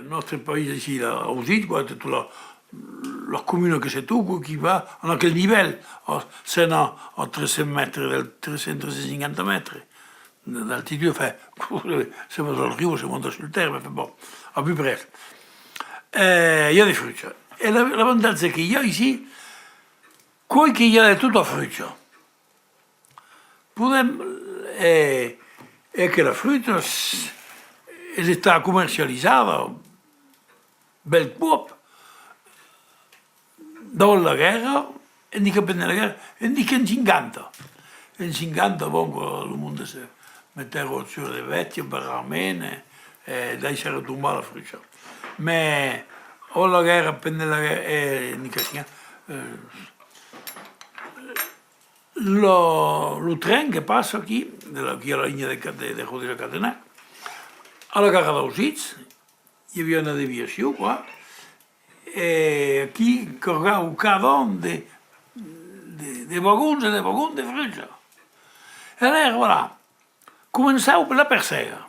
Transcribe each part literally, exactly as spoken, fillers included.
Nòstre país aicí, la, Ausits, quoi, tota la, la comuna que se tòca, qui va en aquel nivèl, a, sèm a, a tres cents mètres, del tres cents, tres cents cinquanta mètres d'altitud, enfin, se vas al riu, se monta sul tèrme, enfin, bon, à peu près. Eh, i a de frucha. E la, l'avantatge que i a aicí, quò es que i a de tota frucha. Podèm, e, e que la frucha s-, es estada comercializada bèl còp davant la guèrra, e dic pendent la guèrra, e dic en cinquanta. En cinquanta, bon, quand lo monde se metèron sus de bèstias, barrament, e, e daissèron tombar la frucha. Mès, o la guèrra, pendent la guèrra, e dic, eh, lo, lo tren que passa aquí, de la, aquí a la linha de, de, de Rodés a Cadenac, a la gara d'Ausits, i aviá una desviacion, quoi, e aquí cargava cada un de, de, de vagons e de vagons de frucha. E alèra, voilà, començava per la persèga.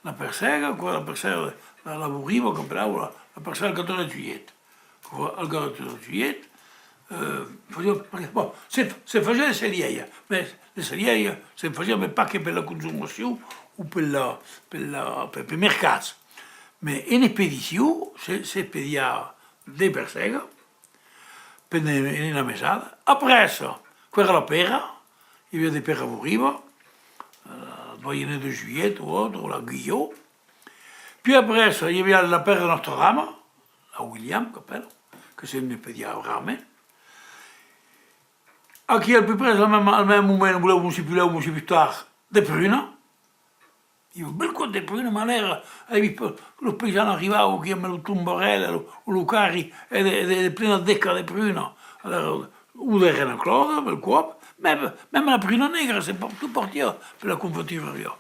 La persèga, quoi, la persèga, la, la borriba, qu'apelavan la, la persèga del catorze de julhet. Al catorze de julhet, eh, fasiá, perque, bon, se, se fasiá de cerièias, mès de cerièias se fasiá, mès pas que per la consomacion o per la, per la, per, per mercats. Mès en expedicion, se, s'expediava de persèga, pendent una mesada. Après, qu'èra la pera, i aviá de pera borriba, eh, la doyenne de julhet o autre, o la Guyot. Puis après, i aviá la pera de Nòstra Dama, la William, qu'apèlan, que se n'expediava rarament. Aquí, al pus près, al mème, al mème moment, un mossur pus lèu, un mossur pus tard, de pruna. I aviá bèl còp de pruna, mès alèra, ai vist los païsans arribavan aquí amb lo tombarèl, lo, lo carri, e de, de, de plenas d'escas de pruna. Alèra, o de renaclòda, bèl còp, mème, mème la pruna negra, se por-, se portiá per la confitureria.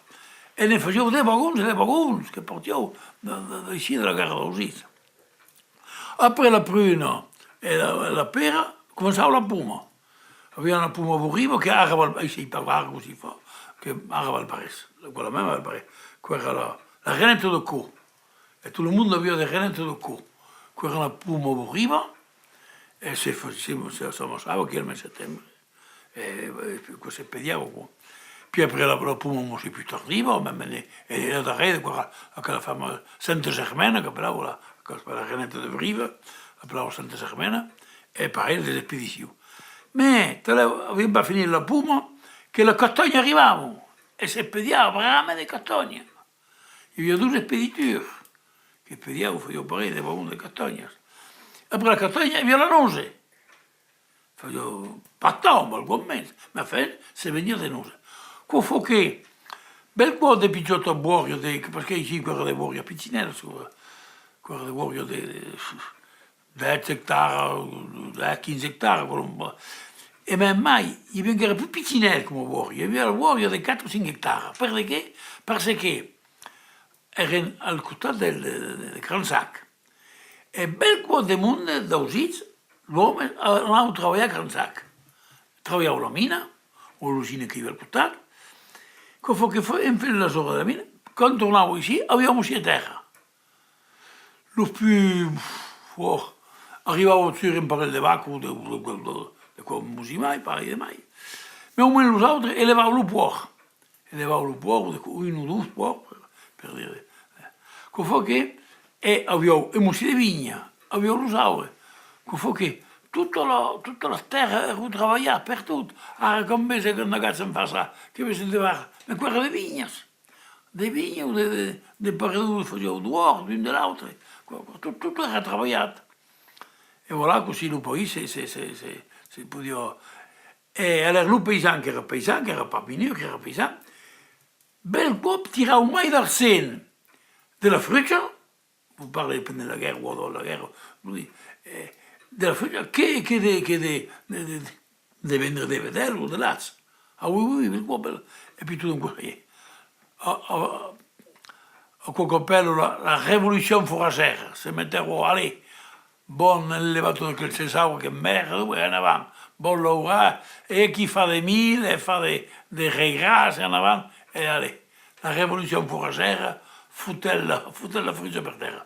E ne fasián de vagons e de vagons que portián de, de, d'aicí, de la gara d'Ausits. Après la pruna e la, la pera, començava la poma. Aviá una poma borriba que ara val, ai, sai pas ara cossí fa, que ara val pas res, aquela mèma val pas res. Qu'èra la, la Renette de Caux. E tot lo monde aviá de Renette de Caux. Qu'èra una poma borriba, e se fa-, se, se, s'amassava aquí al mes de setembre. E, e, que s'expediava, quoi. Puis après la, la poma un mossur pus tardiva, mème, e, e la darrèra, quoi, aquela fama Senta Germaine, qu'apelavan la, qu'èra la Renette de Brive, l'apelavan Senta Germaine, e pareil, de l'expedicion. Mès, talèu, aviam pas finit la poma, que la castanha arribava, e s'expediava bravament de castanha. I aviá dos expeditors qu'expediavan, fasián pareil, de vagons de castanhas. Après la castanha, i aviá la nose. Fasiá pas tant, algun mens, mès enfin, se vendiá de nose. Quò fa que, bèl còp de pichòtas bòrias, de, que, perque aicí, qu'èra de bòrias pichinelas, qu'èra, qu'èra de bòrias de, de dètz ectaras, dètz, quinze ectaras, quò, e mème mai, i aviá encara pus pichinèl coma bòria, i aviá la bòria de quatre o cinc ectaras. Per de qué? Parce que èrem al costat del, de, de, de Cransac. E bèl còp de monde, d'Ausits, d'òmes, anavan trabalhar a Cransac. Trabalhavan a la mina, o a l'usina que i aviá al costat. Quò fa que fa-, en fent las òbras de la mina, quand tornavan aicí, avián aussi de tèrra. Los pus fòrts arribavan sus un parelh de vacas o de, de, de, de, de quò, un bocin mai, pareil de mai. Mès au mens los autres elevavan los pòrcs. Elevavan los pòrcs, de, un o dos pòrcs, per, per dire. Quò fa que, e avián un bocin de vinha, avián los aures. Quò fa que tota la, totas las tèrras èran trabalhadas pertot. Ara, quand ves, quand agachas en fàcia, que ves de var, mès quò èra de vinhas. De vinha o de, de, de paredons, fasián dehòrs d'un de l'autre. Quò, quò, tot, tot èra trabalhat. E voilà, cossí lo país se, se, se, se, se podiá. E alèra lo païsan qu'èra païsan, qu'èra pas minur, qu'èra païsan, bèl còp tirava mai d'argent de la frucha, vos parli pendent la guèrra o avant la guèrra, vos dic, eh, de la frucha, que, que de, que de, de, de, de vendre de vedèls o de lach. Ah oui, oui, oui, bèl còp, bèl. E puèi tot d'un còp, ça y est. A, a, aquò qu'apèlan la, la revolucion forastèra, se metèron, allez, bon, enlevar tot aquel sesaure, aquel mèrda, e en avant, bon, laurar, e aquí fa de milh, e fa de, de regras, e en avant, e allez. La revolucion forastèra, fotèt-la, fotèt-la fotja per tèrra.